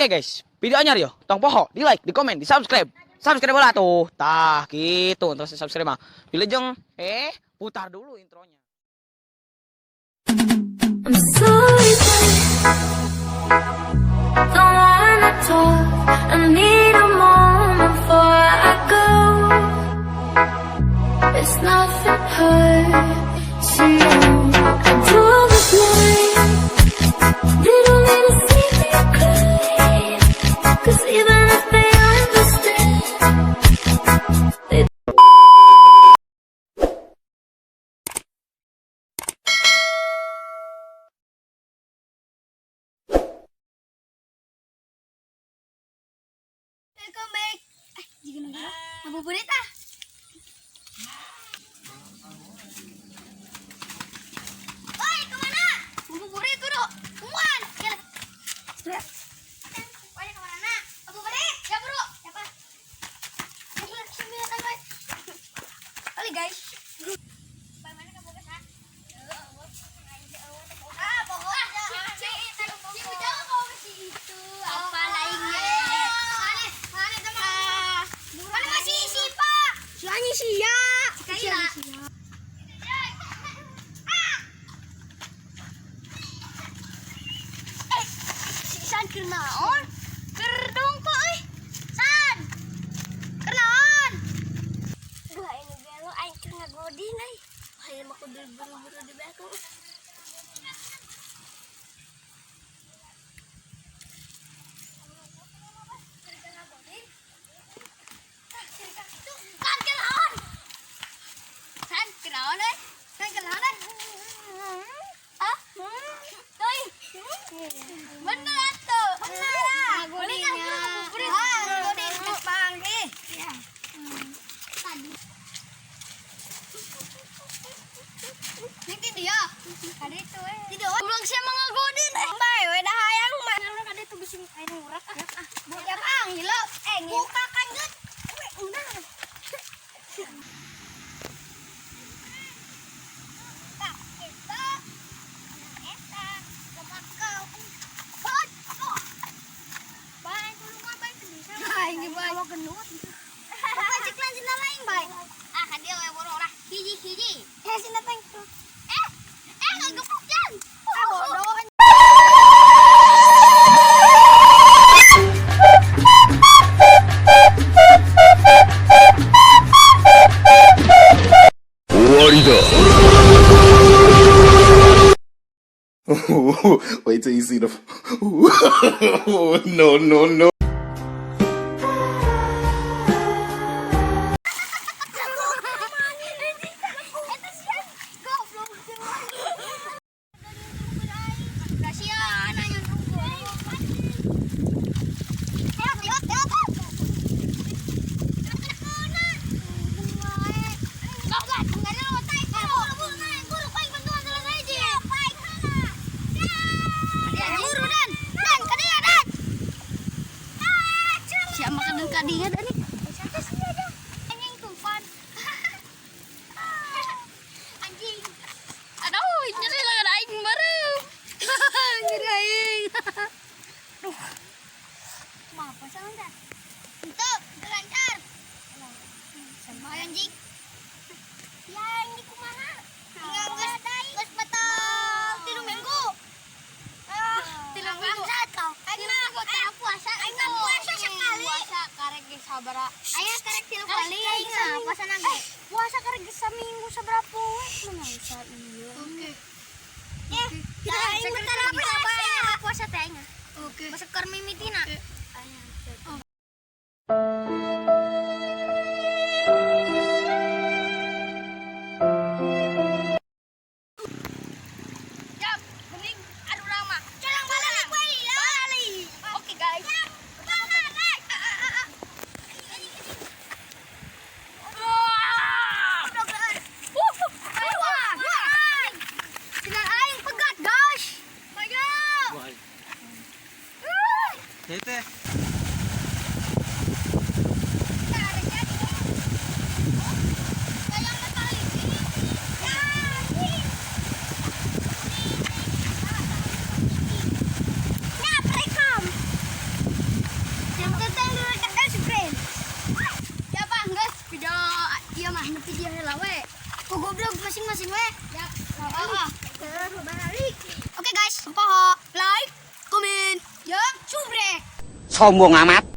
Oke guys, video anyar yo. Tong poho, di like, di komen, di subscribe. Subscribe lah tuh. Tah, gitu untuk subscribe mah. Wilujeng, putar dulu intronya. I'm sorry, but don't wanna talk. I need a moment before I go. It's nothing personal. I draw the line. They don't need to see me cry. 'Cause even if they understand, they Welcome back. Ah, jika negara ngabuburit ah. Oi, kemana? Ngabuburit kudu. Tungguan. Ya. Oi, kemana? Ngabuburit. Ya, bro. Siapa? Sembilan, boy. Halo, guys. Mana kamu ke sana? Ah, pokoknya. Si si si itu apa lainnya? Mana? Mana sama? Mana masih si Pak? Si Ani sia. Si Kaila. Eh, si San keur naon? Keur dongko euy. San. Keur naon? Duh, aing gelo aing keur ngagodin euy. Hayang mah kudu buru-buru di belakang. San keur naon? San keur naon euy? San keur naon euy? Ah? Tuh. Bener atuh. Bener ah. Boleh kan ngabuburit? Ah, ngagodin geus panggih. Ya. Tadi. Neng dia. Kada itu eh. Tidak. Ulang siya mga godin eh. Bae we dah hayang mah. Kada itu bisi aya ngurak ah. Ah, ya pang gila. Eh, buka kanjut. We unang. Tah, eta. Eta, lemak kau. Hot. Bae tulungan bae teu bisa. Aing ge bae gendut. Apa cek lanjut lain bae. Ah, ka dieu we boro lah. Hiji-hiji. Eh, sina teh. Eh, eh ngagepuk jan. Ah, bodoh. 終わりだ。 Wait till you see the. No, no, no. Eta sia. Goblok. Kasihan aya nunggu. Eh, lihat, lihat. Siapa kadang kadinya dah nih? Anjing tupan. Anjing. Aduh, nyeri lengan aing baru. Nyeri aing. Duh. Maaf, sama dah. Untuk, lancar. Sama anjing. Ya, ini kumaha? Tinggal geus geus batal 3 minggu. Ah, 3 minggu. Aing mah puasa, aing mah puasa sekali. Puasa karek geus sabaraha? Aya karek 3 kali aing mah puasa na ge. Puasa karek geus saminggu sabaraha poe mana bisa ieu. Oke. Eh, aing mah tara puasa. Puasa teh aing. Oke. Masa keur mimitina. Oh. Jap, mending adu rama. Curang balik, balik. Oke guys. Balik. Ah, ah, ah. Wah, wah. Sinar aing pegat, guys. Maju. Tete. Nyap rekam. Oh, Oke guys, poho, like, komen, jeung subrek. Sombong amat.